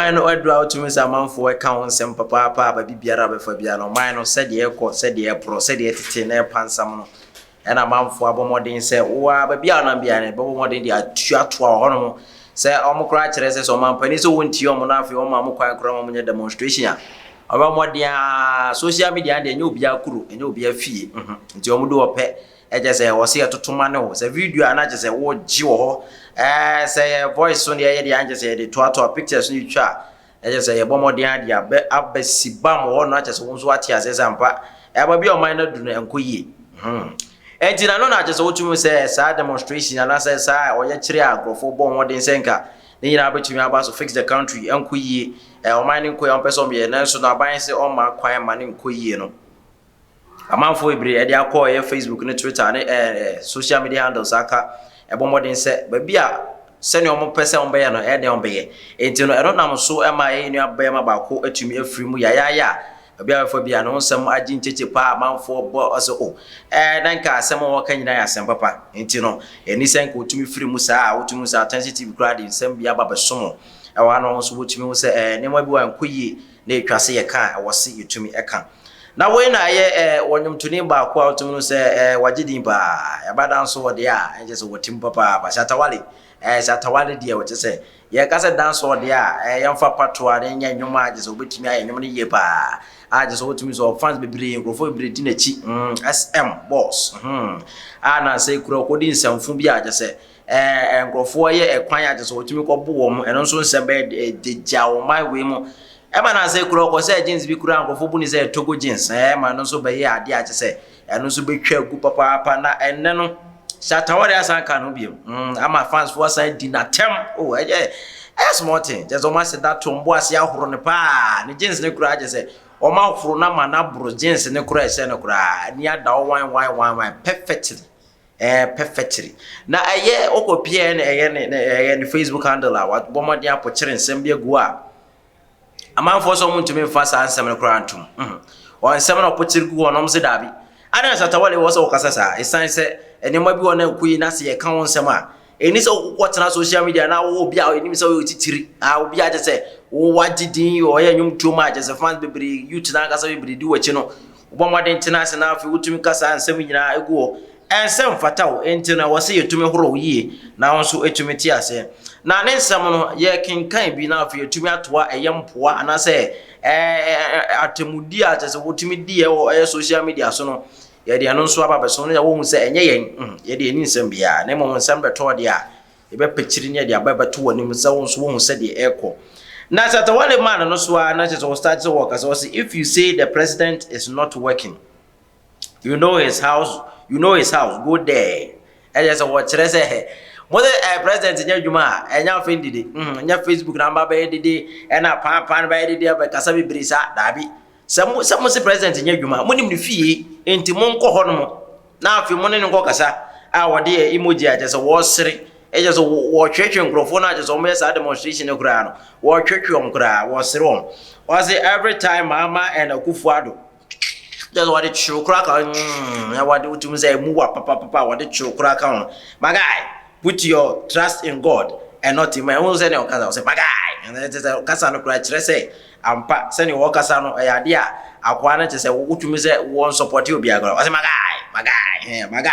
ɔman no aduru a wotumi sɛ amanfoɔ ɛka ho nsɛm papaapa a baabi biara a bɛfa biara no, ɔman no sɛdeɛ ɛkɔ, sɛdeɛ ɛporɔ, sɛdeɛ ɛtete na ɛpansam no, ɛna amanfoɔ abɔ mmɔden sɛ wo ara baabi a wonam biara no, bɛbɔ mmɔden de atuatoa wɔ hɔnom sɛ wɔn koraa kyerɛ sɛ sɛ ɔmanpanin sɛ wɔntie wɔn na afei wɔn ma wɔn kwan koraa ma wɔnyɛ demonstration a, wɔbɛbɔ mmɔden ara. Social media deɛ, ɛnyɛ obiara kuro, ɛnyɛ obiara fie, nti wɔn de wɔpɛ. Ɛkyɛ sɛ wɔsɛ yɛtoto ma ne wo sɛ video a na kyɛ sɛ wogye wɔ hɔ, sɛ yɛ voice so deɛ yɛ deɛ ankyɛ sɛ yɛde toatoa pictures no twa a, ɛkyɛ sɛ yɛbɔ mmɔden ade abɛ abɛsi bam wɔ hɔ no, akyɛ sɛ wo nso ate aseɛ sɛ ampa ɛba bi a ɔman no aduru no ɛnkɔ yie. Ɛnti na no na akyɛ sɛ wotumi sɛ saa demonstration anaasɛ saa ɔyɛkyerɛ a nkurɔfoɔ bɔ mmɔden sɛ nka ne nyinaa bɛtumi aba so fix the country ɛnkɔ yie, ɔman no nkɔ yie, ɔmpɛ sɛ ɔmyɛ, nanso no aban sɛ ɔmma kwan ma ne nkɔ yie no, amanfoɔ bebree ɛde akɔ ɛyɛ Facebook ne Twitter ne social media handles aka ɛbɔ mmɔden sɛ baabi a sɛnea wɔn pɛ sɛ wɔn bɛyɛ no, ɛyɛ deɛ wɔn bɛyɛ. Nti no ɛno nam so ɛma ɛyɛ nua bɛrima baako atumi afiri mu yayaaya a baabi a bɛfa bi a ne ho nsɛm agye nkyekye paa. Amanfoɔ bɔ ɔsɛ o na nka asɛm a wɔka nyinaa yɛ asɛm papa, nti no ɛni sɛ nka otumi firi mu saa a wotumi sɛ Attention TV koraa de nsɛm bi aba bɛsom ɛwɔ ha no nso wotumi ho sɛ nneɛma bi wɔ nkɔ yie na etwa sɛ yɛka a, ɛwɔ se yɛtumi ɛka. Na wei na ɛyɛ wɔnwomtoni baako a wotumi no sɛ wagye din paa. Ɛba da nso wɔ deɛ a ɛnkyɛ sɛ wɔtim papaapa. Shatta Wale, Shatta Wale deɛ wɔkyɛ sɛ yɛka sɛ dance hall deɛ a, yɛmfa patoa na ɛnyɛ nnwom a kyɛ sɛ wobɛtumi ayɛ nnwom no yie paa a kyɛ sɛ wotumi sɛ fans bebree, nkurɔfoɔ bebree di n'akyi. SM boss a nansa kura ɔkɔdi nsɛmfo bi a kyɛ sɛ nkurɔfoɔ yɛ ɛkwan a kyɛ sɛ wɔtumi kɔbo wɔn, ɛno nso nsɛm bɛyɛ gyegya wɔn man wei mu. Ɛma na sɛ kura ɔkɔ sɛ jeans bi kura nkurɔfoɔ bu ne sɛ Togo jeans, ɛma no nso bɛyɛ adeɛ a kyɛ sɛ ɛno nso bɛtwa gu papaapa. Na ɛnnɛ no Shatta Wale asan ka no bio ama fans foɔ asan di n'atɛm o. Ɛyɛ small thing kyɛ sɛ wɔn ase da to mbo ase ahoro no paa ne jeans ne koraa, kyɛ sɛ wɔn ahoro no ama n'aboro jeans ne koraa, ɛhyɛ no koraa ani ada hɔ wan wan wan wan perfectly, perfectly. Na ɛyɛ ɔkɔ pie ne ɛyɛ ne ɛyɛ ne Facebook handle a wabɔ mmɔden apɔkyerɛ nsɛm bi agu a amanfoɔ sɛ ɔmo ntumi nfa saa nsɛm no koraa ntom. Wɔn nsɛm no ɔpɔkyerɛ gu hɔ no, ɔmo sɛ daabi adan Shatta Wale wɔ sɛ wɔkasa saa, ɛsan sɛ nneɛma bi wɔ na ɛkɔ yi na sɛ yɛka wɔn nsɛm a, ɛni sɛ wokɔ social media na wowɔ obi a ɛnim sɛ woyɛ titiri a obi a kyɛ sɛ wowagye din, ɔyɛ nnwom tuom a kyɛ sɛ fans bebree, youth na ankasa bebree di w'akyi no, wobɔ mmɔden tena ase na afei wotumi ka saa nsɛm nyinaa egu hɔ, ɛnsɛ mfata wo. Nti no ɛwɔ sɛ yɛtumi horow yie na wo nso ɛtumi te aseɛ. Na ne nsɛm no yɛkenkan bi na afei yɛtumi atoa ɛyɛ mpoa anaasɛ atemudi a kyɛ sɛ wotumi di ɛwɔ ɛyɛ social media so no, yɛde ɛno nso aba bɛso no, yɛwɔ hu sɛ ɛnyɛ yɛn yɛde ɛni nsɛm biara, na mmom nsɛm bɛtɔɔ deɛ a yɛbɛpɛkyiri ne yɛde aba bɛto w'anim sɛ wo nso wohu sɛdeɛ ɛrekɔ. Na Shatta Wale man no so a na kyerɛ sɛ wɔstart sɛ wɔkasa, wɔ sɛ if you say the president is not working, you know his house, you know his house, go there. Ɛyɛ sɛ wɔkyerɛ sɛ mo sɛ president nyɛ adwuma a, ɛnyɛ afei dede, nyɛ Facebook na mba bɛyɛ dede, ɛna paapaa no bɛyɛ dede bɛkasa bebree saa. Daabi, sɛ mo sɛ president nyɛ adwuma, mo nim ne fie, nti mo nkɔ hɔ nom na afei mo ne ne nkɔ kasa. A wɔde yɛ emoji a kyerɛ sɛ wɔresere, ɛkyɛ sɛ wɔtwetwe nkurɔfoɔ no a kyerɛ sɛ wɔyɛ saa demonstration no koraa no, wɔtwetwe wɔn koraa, wɔresere wɔn. Wɔse every time Mahama and Akufo-Addo, kyerɛ sɛ wɔde twew koraa ka na wɔde wotumi sɛ emu wa papapapa, wɔde twew koraa ka ho. My guy, put your trust in God and not in man. Ɛho sɛ nea ɔkasa, ɔsɛ my guy, ɛkyɛ sɛ kasa no koraa kyerɛ sɛ ampa sɛnea wɔkasa no ɛyɛ adeɛ a akoa no kyerɛ sɛ wotumi sɛ wɔn support obiara koraa. Ɔsɛ my guy, my guy, my guy,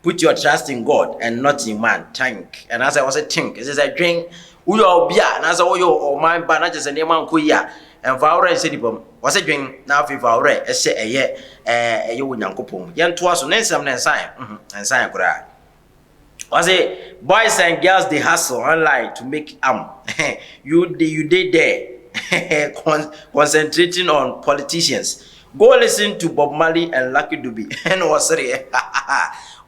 put your trust in God and not in man. Think, ɛnaasɛ wɔsɛ think, ɛsɛ sɛ dwen woyɛ obi a anaasɛ woyɛ ɔman ba na kyerɛ sɛ nneɛma nkɔ yi a, ɛmfa aworɛ nhyɛ nipa mu. Wɔsɛ dwen na afei fa aworɛ ɛhyɛ ɛyɛ wɔ Nyankopɔn mu. Yɛntoa so ne nsɛm no nsan koraa. Wɔsɛ boys and girls dey hustle online to make am, you dey there concentrating on politicians. Go listen to Bob Marley and Lucky Dube. Ɛna wɔsereɛ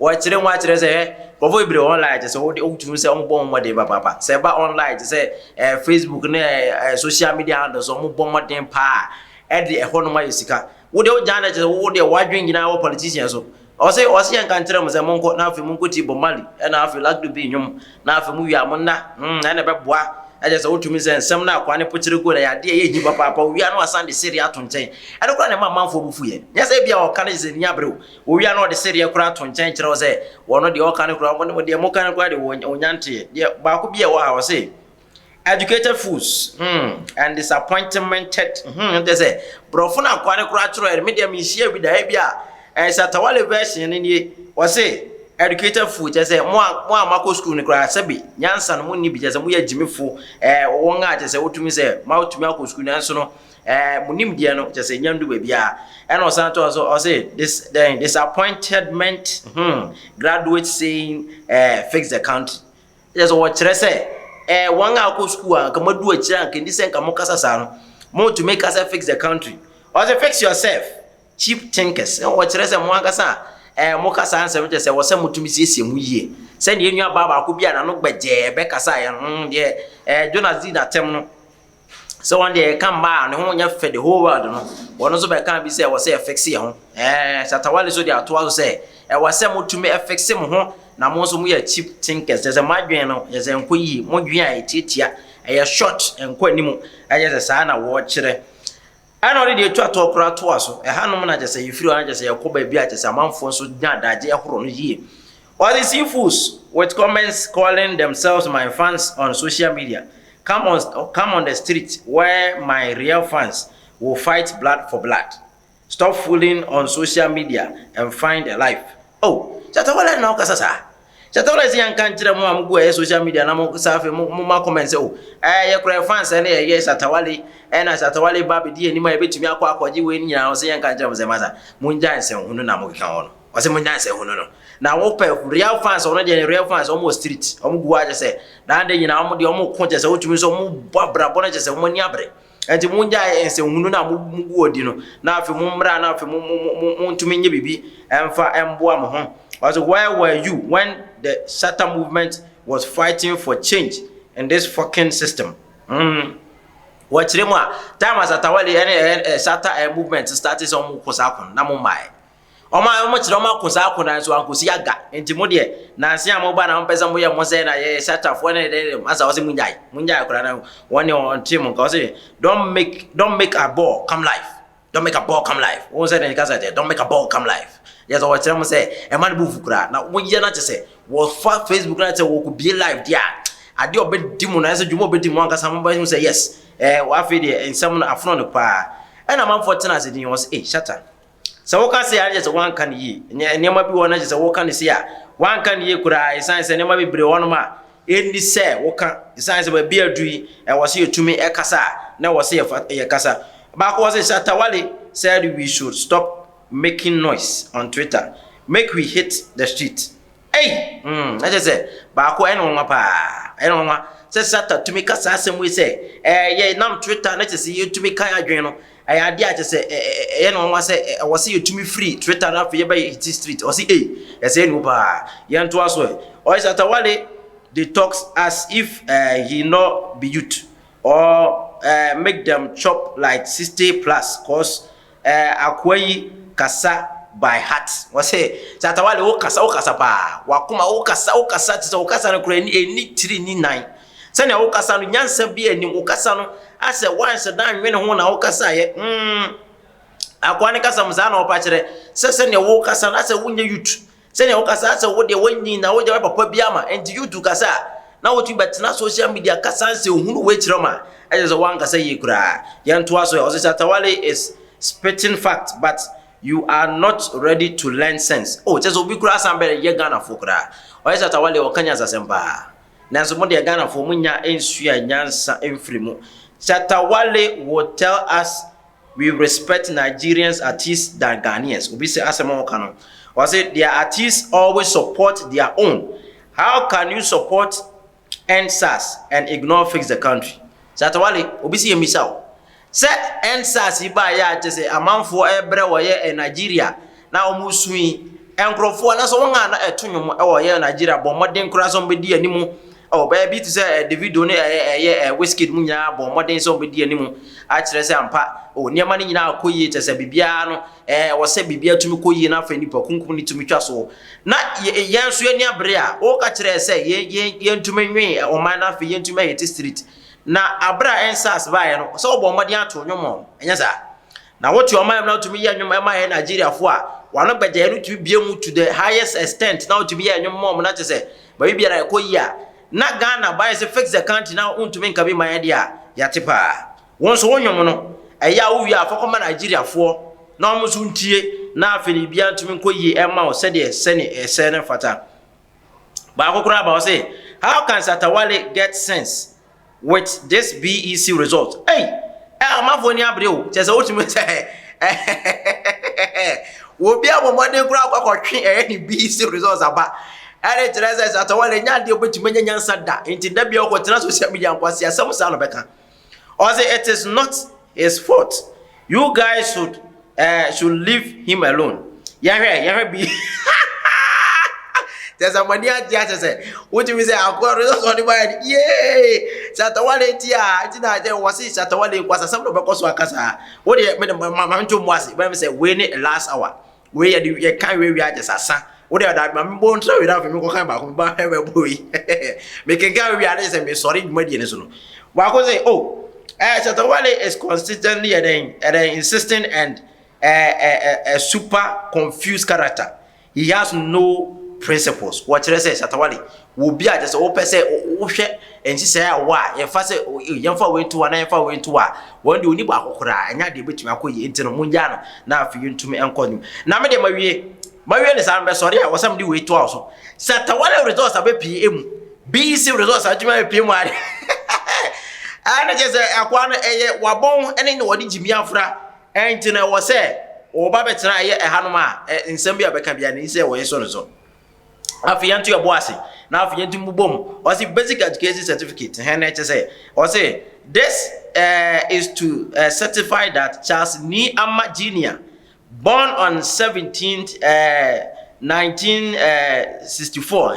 wɔkyerɛ mu akyerɛ sɛ nkurɔfoɔ bebree online kyɛ sɛ wode wotumi sɛ wɔbɔ wɔn mmɔden papaapa sɛ ɛba online te sɛ Facebook ne social media handles, wɔn bɔ mmɔden paa ɛde ɛhɔ nom ayɛ sika. Wode wogya no kyerɛ sɛ wode wadwen nyinaa wɔ politician so. Ɔsɛ yɛn ka nkyerɛ mo sɛ monkɔ na afei monkɔ tie Bob Marley ɛna afei Lucky Dube nnwom, na afei mo wie a monna ɛna ɛbɛboa. Ɛkyɛ sɛ wotumi sɛ nsɛm no akoa ne pokyere gu na yɛ adeɛ yɛ hi papaapa. Owia no asan de sereɛ ato nkyɛn, ɛno koraa na ɛma amanfoɔ bu fu yɛ. Nyɛ sɛ ebia ɔka no sɛ ni abere o, owia no ɔde sereɛ koraa ato nkyɛn kyerɛ wo sɛ wɔno deɛ ɔka no koraa, wɔn deɛ moka no koraa deɛ ɔnya nteɛ. Deɛ baako bi a ɛwɔ ha, ɔse Educated fools and disappointmented kyɛ sɛ borɔfo no akoa ne koraa twerɛ me deɛ menhyia bi da. Ebi a ɛyɛ Shatta Wale version no nie. Wɔse educated fool, kyɛ sɛ mo a moakɔ school no koraa, sɛbi, nyansa no monni bi, kyɛ sɛ moyɛ gyimifo, wɔn a kyɛ sɛ wotumi sɛ moatumi akɔ school, nanso no mo nimdeɛ no kyɛ sɛ nya ndu baabi a. Ɛna ɔsan to so, ɔse this then disappointment graduate saying fix the country. Kyɛ sɛ wɔkyerɛ sɛ wɔn a akɔ school a nka moadu akyire a nka ndi sɛ nka mo kasa saa no, motumi kasa fix the country. Ɔsɛ fix yourself, cheap thinkers. Wɔkyerɛ sɛ mo ankasa a mo kasa nsɛm kyerɛ sɛ wɔsɛ motumi siesie mu yie, sɛdeɛ nua baa baako bi a n'ano gbɛgyɛɛ bɛkasa yɛ no deɛ Jonas di n'atɛm no sɛ wɔn deɛ ɛka mmaa a ne ho nyɛ fɛ the whole world no. Wɔn nso bɛka bi sɛ ɛwɔ sɛ yɛfix yɛn ho. Shatta Wale so de atoa so sɛ ɛwɔ sɛ motumi ɛfix mo ho, na mo nso moyɛ cheap thinkers, kyerɛ sɛ mo adwene no yɛ sɛ nkɔ yie, mo dwene a ɛtiatia, ɛyɛ short, nkɔ anim. Ɛyɛ sɛ saa na wɔrekyerɛ. Ɛna ɔde deɛ etu atɔ koraa toa so. Ɛhanom na kyerɛ sɛ yɛfiri hɔ na kyerɛ sɛ yɛkɔ baabi a kyerɛ sɛ amanfoɔ nso nya adagye ɛhoro no yie. Ɔde see fools with comments calling themselves my fans on social media, come on the street where my real fans will fight blood for blood. Stop fooling on social media and find a life. Oh, Shatta Wale na ɔkasa saa. Shatta Wale sɛ yɛnka nkyerɛ mo a mogu ɛyɛ social media na mo sa afei mo ma comment sɛ o yɛ kora fans ɛne ɛyɛ Shatta Wale, ɛna Shatta Wale ba bɛdi anim a yɛbɛtumi akɔ akɔgye wei nyinaa. Ɔsɛ yɛnka nkyerɛ mo sɛ masa mongya nsɛnhunu na mokeka hɔ no. Ɔsɛ mongya nsɛnhunu no na wopɛ real fans. Ɔno deɛ, real fans ɔmo wɔ street, ɔmo gu hɔ akyɛ sɛ na de nyinaa ɔmo deɛ ɔmo ko, kyɛ sɛ wotumi nso ɔmo bɔ abrabɔ no, kyɛ sɛ ɔmo ani abere. Nti mongya nsɛnhunu no a mugu wɔ di no, na afei mo mmra, na afei mo mo mo montumi nyɛ biribi ɛmfa ɛmboa mo ho. Ɔsɛ where were you when the Shatta Movement was fighting for change in this fucking system? Wɔkyerɛ mu a, time a Shatta Wale ɛne ɛ Shatta Movement start sɛ ɔmo kɔ saa ko na mo mmaeɛ. Ɔmo a ɔmo kyerɛ ɔmo ako saa ko na nso ankosi aga. Nti mo deɛ, nansi a mo ba na mo pɛ sɛ mo yɛ mo sɛ na yɛ Shattafoɔ ne de masa. Ɔsɛ mo nyae, mo nyae koraa na wɔn ne ɔnte mo nka. Ɔsɛ don't make a ball come life, don't make a ball come life. Wɔn sɛ ne kasa kyɛ don't make a ball come life yɛ sɛ wɔkyerɛ mo sɛ ɛma ne bo fu koraa na wɔyɛ na kyɛ sɛ wɔfa Facebook na kyɛ wɔkɔ bie live deɛ a, adeɛ a ɔbɛdi mu na ɛsɛ dwuma ɔbɛdi mu ankasa mo bɛhu sɛ yes, wɔafei deɛ nsɛm no afono no paa. Ɛna amanfoɔ tena ase din, wɔ sɛ Shatta, sɛ woka se a, kyɛ sɛ woanka no yie. Nneɛma bi wɔ no kyɛ sɛ woka no se a, woanka no yie koraa, ɛsiane sɛ nneɛma bebree wɔ nom a ɛnni sɛ woka, ɛsiane sɛ baabi adu yi, ɛwɔ sɛ yɛtumi ɛkasa a na ɛwɔ sɛ yɛfa yɛkasa. Baako wɔ sɛ Shatta Wale said we should stop making noise on Twitter, make we hit the street. Ei, na kyerɛ sɛ baako ɛne nwanwa paa, ɛne nwanwa sɛ Shatta tumi kasa asɛm wei sɛ yɛ nam Twitter na kyerɛ sɛ yɛtumi kan adwene no. Ɛyɛ adeɛ a kyerɛ sɛ ɛyɛ ne nwanwa sɛ ɛwɔ sɛ yɛtumi firi Twitter na afei yɛbɛyɛ hit street. Ɔsi ei, ɛsɛ ɛnu paa. Yɛntoa so. Ɛ ɔyɛ Shatta Wale dey talks as if he no be youth or make them chop like 60 plus, cause akoa yi kasa by heart. Wɔsɛ Shatta Wale, wo kasa, wo kasa paa, wakoma wo kasa, wo kasa te sɛ wo kasa no kora ɛni tiri ni nan. Sɛnea wo kasa no, nyansa bi anim. Wo kasa no asɛ wanhyɛ dan nwene ho na wo kasa yɛ akoa ne kasa mu saa na ɔpa kyerɛ sɛ sɛnea wo kasa no asɛ wonyɛ youth, sɛnea wo kasa asɛ wo deɛ wanyi na wo deɛ papa bi ama. Nti youth kasa a na wotumi bɛtena social media kasa nsɛ ohunu wei kyerɛ ma ɛkyɛ sɛ wankasa yie koraa. Yɛntoa so. Ɔsɛ Shatta Wale is spitting fact, but you are not ready to learn sense. Oh, kyɛ sɛ obi koraa san bɛrɛ yɛ Ghanafoɔ koraa. Ɔyɛ Shatta Wale, ɔka nyansasɛm paa, nanso mo deɛ Ghanafoɔ mo nya nsua nyansa mfiri mu. Shatta Wale will tell us we respect Nigerians artists than Ghanaians. Obi sɛ asɛm a ɔka no, ɔsɛ their artists always support their own. How can you support EndSARS and ignore fix the country? Shatta Wale, obi sɛ yɛ misa o sɛ EndSARS yi baa yɛ a, kyɛ sɛ amanfoɔ ɛbrɛ wɔyɛ Nigeria na wɔn su yi nkurɔfoɔ na sɛ wɔn a na ɛto nnwom ɛwɔ yɛ Nigeria bɔ mmɔden koraa sɛ wɔn bɛdi anim ɔ bɛyɛ bi te sɛ Davido ne ɛyɛ ɛyɛ Wizkid mu nyinaa bɔ mmɔden sɛ wɔn bɛdi anim akyerɛ sɛ ampa o, nneɛma no nyinaa kɔ yie, kyɛ sɛ biribiara no wɔ sɛ biribiara tumi kɔ yie na afei nipa kunkum ne tumi twa so. Na yɛn nso yɛn ani abere a wɔka kyerɛ sɛ yɛn yɛn yɛntumi nwe ɔman na afei yɛntumi ayɛ te street. Na abere a EndSARS baeɛ no, sɛ wɔbɔ mmɔden ato nnwom ɔ ɛnyɛ saa na wote ɔman mu na wotumi yɛ nnwom ɛma yɛ Nigeriafoɔ a wano gbɛgya no tumi bie mu to the highest extent na wotumi yɛ nnwom ma ɔmo na kyerɛ sɛ baabi biara ɛkɔ yie a. Na Ghana baeɛ sɛ fix the country na wontumi nka bi ma yɛ deɛ a, yɛate paa. Wo nso wo nnwom no, ɛyɛ a wowie a fa kɔma Nigeriafoɔ na wɔn nso ntie na afei no biribiara ntumi nkɔ yie ɛmma wo sɛdeɛ sɛne ɛsɛ ne fata. Baako koraa ba ɔse, how can Shatta Wale get sense with this BEC result? Ei! Ɛ amanfoɔ ani abere o, kyerɛ sɛ wotumi sɛ obi abɔ mmɔden koraa akɔ akɔtwe ɛyɛ ne BEC results aba ɛne kyerɛ sɛ Shatta Wale nya adeɛ obɛtumi anya nyansa da nti da bia ɔkɔtena social media nkwasi asɛm saa na ɔbɛka. Ɔse it is not his fault you guys should leave him alone. Yɛhwɛ yɛhwɛ bi kyɛ sɛ mɔni agye akyɛ sɛ wotumi sɛ akoa results ɔde ba yɛ yee Shatta Wale nti a nti na kyɛ wɔ se Shatta Wale nkwasasɛm na ɔbɛkɔ so aka saa. Wo deɛ mede ma ma nto mu ase bɛm sɛ wei ne last hour wei yɛde yɛka wei wie akyɛ sɛ asa. Wo deɛ ɔda ma mebɔ ntra wei na afei mekɔka baako meba bɛbɔ wei mekenka wei wie ade sɛ mesɔre dwumadie no so no baako sɛ oh Shatta Wale is consistently ɛdɛn insisting and a super confused character. He has no principles. Wɔkyerɛ sɛ Shatta Wale wɔ bi a kyerɛ sɛ wopɛ sɛ wohwɛ nhyehyɛeɛ a wɔ a yɛfa sɛ yɛmfa wei nto hɔ na yɛmfa wei nto hɔ a wɔn deɛ ɔni baako koraa ɛnyɛ adeɛ bɛtumi akɔ yie nti no mongyaa no na afei yɛntumi nkɔ anim. Na me deɛ mawie mawie ne saa no bɛsɔre a wɔsɛ mede wei toa so. Shatta Wale results abɛpie emu BEC results atumi abɛpie mu ade ɛne kyerɛ sɛ akoa no ɛyɛ wabɔn ne ne wɔde gyimi afra ɛnti no ɛwɔ sɛ wɔba bɛtena ɛyɛ ɛhanom a nsɛm bi a bɛka bia ne sɛ wɔyɛ so no so. Afei yɛnto yɛbɔ ase na afei yɛnto mu bom. Ɔse basic education certificate hɛn na ɛkyɛ sɛ ɔse this is to certify that Charles Nii Ama Jr. born on 17th 1964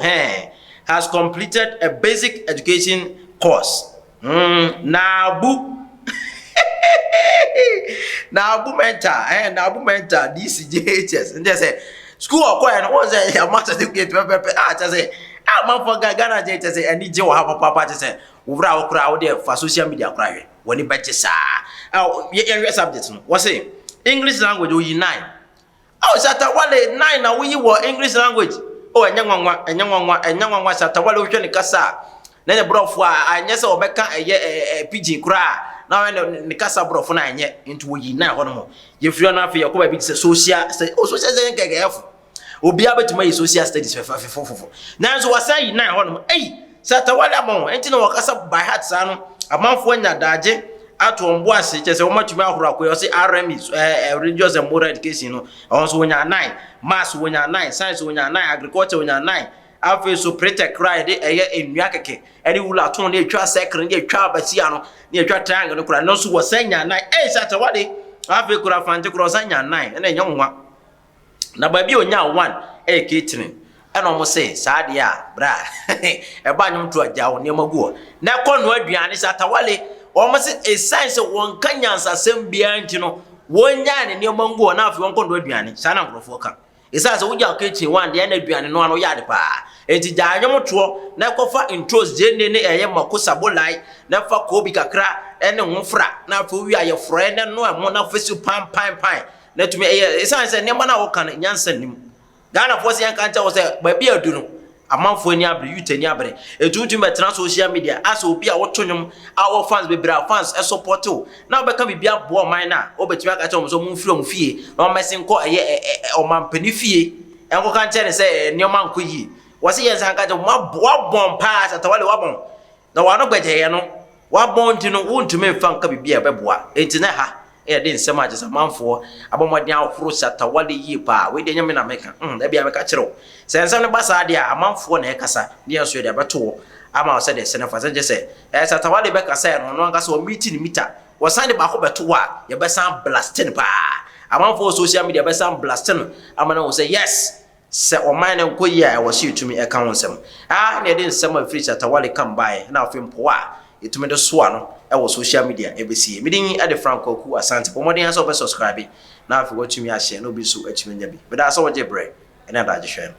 has completed a basic education course. Naabu mental Naabu mental DCJHS nkyɛ sɛ school ɔkɔɛ no wɔn sɛ ama certificate pɛpɛpɛ a kyɛ sɛ amanfoɔ Ghana kyɛ sɛ ani gye wɔ ha papaapa kyɛ sɛ wowura wo koraa wode fa social media koraa hwɛ wɔne bɛgye saa. Yɛhwɛ subject no wɔse English language oyi 9. Oh, Shatta Wale 9 na woyi wɔ English language. Oh, ɛnyɛ nwanwa, ɛnyɛ nwanwa, ɛnyɛ nwanwa. Shatta Wale wohwɛ ne kasa a na ne borɔfo a anyɛ sɛ ɔbɛka ɛyɛ pidgin koraa na ɔyɛ ne kasa borɔfo no anyɛ nti woyi 9 hɔ no mo. Yɛfiri no afei yɛkɔ baabi te sɛ social sɛ oh social sɛ nkɛkɛɛfo obiara bɛtumi ayi social studies fɛfɛfofofo nanso wasan yi 9 hɔ nom. Ei, Shatta Wale ama wɔn nti na wɔkasa by heart saa no amanfoɔ anya daagye ato wɔn bo ase kyerɛ sɛ wɔn atumi ahoro akɔyɛ. Ɔse RME religious and moral education no ɛwɔ nso wɔnya 9, maths wɔnya 9, science wɔnya 9, agriculture wɔnya 9. Afei so pretec koraa yɛde ɛyɛ nnua kɛkɛ ɛne wula to ne atwa circle ne atwa abasia no ne atwa triangle no koraa no nso wɔsan nya 9. Ei, Shatta Wale afei koraa fante koraa ɔsan nya 9 ɛna ɛnyɛ nwa. Na baabi a ɔnyaa 1 ɛyɛ catering ɛna ɔmo se saa adeɛ a bra ɛba nnwom to agya wo nneɛma gu hɔ na ɛkɔ noa aduane. Shatta Wale ɔmo se ɛsiane sɛ wɔnka nyansasɛm biara nti no wɔnyaa ne nneɛma ngu hɔ na afei wɔnkɔ noa aduane. Saa na nkurɔfoɔ ka ɛsiane sɛ wogya catering 1 deɛ ɛna aduane noa no yɛ ade paa enti gyaa nnwom toɔ na ɛkɔfa ntros gyeene ne ɛyɛ mako sabolai na ɛfa koobi kakra ɛne ho fra na afei wowie a yɛforɔɛ na ɛnoa ɛmo na afei so pan pan pan na tumi ɛyɛ ɛsiane sɛ nneɛma no a wɔka no nyansa nnim. Ghanafoɔ sɛ yɛnka nkyɛ wɔ sɛ baabi a adu no amanfoɔ ani abere, youth ani abere ɛtu wotumi bɛtena social media asɛ obi a woto nnwom a wɔ fans bebree a fans ɛsupɔte wo na wobɛka biribi aboa ɔman no a wobɛtumi aka kyerɛ wɔn sɛ wɔn mfiri wɔn fie na wɔn mmɛsen nkɔ ɛyɛ ɔmampanin fie ɛnkɔka nkyerɛ ne sɛ nneɛma nkɔ yie. Wɔ sɛ yɛn nsa nka kyerɛ wɔn wabɔn paa Shatta Wale wabɔn na wɔn ano gbɛgyɛeɛ no wabɔn nti no wontumi mfa nka biribi a ɛbɛboa nti na ha yɛde nsɛm a kyerɛ sɛ amanfoɔ abɔ mmɔden ahoro Shatta Wale yie paa. Wei deɛ ɛnyɛ me na meka da bia meka kyerɛ wo sɛ nsɛm no ba saa deɛ a amanfoɔ na ɛkasa ne yɛn nso yɛde abɛto hɔ ama wo sɛdeɛ ɛsɛ no fa sɛ nkyɛ sɛ Shatta Wale bɛkasa no ɔno ankasa ɔmeeti ne mita wɔsan de baako bɛto hɔ a yɛbɛsan blast no paa. Amanfoɔ wɔ social media bɛsan blast no ama no ahu sɛ yes sɛ ɔman no nkɔ yie a ɛwɔ sɛ yɛtumi ɛka ho nsɛm a na yɛde nsɛm a ɛfiri Shatta Wale kam baeɛ na afei mpoa a yɛtumi de soa no ɛwɔ social media ɛbɛsie. Mede ɛde Frank Kwaku Asante. Bɔ mmɔden sɛ wobɛ subscribe na afei watumi ahyɛ na obi nso atumi anya bi. Medaa sɛ wogye berɛ ɛne adagye hwɛ no.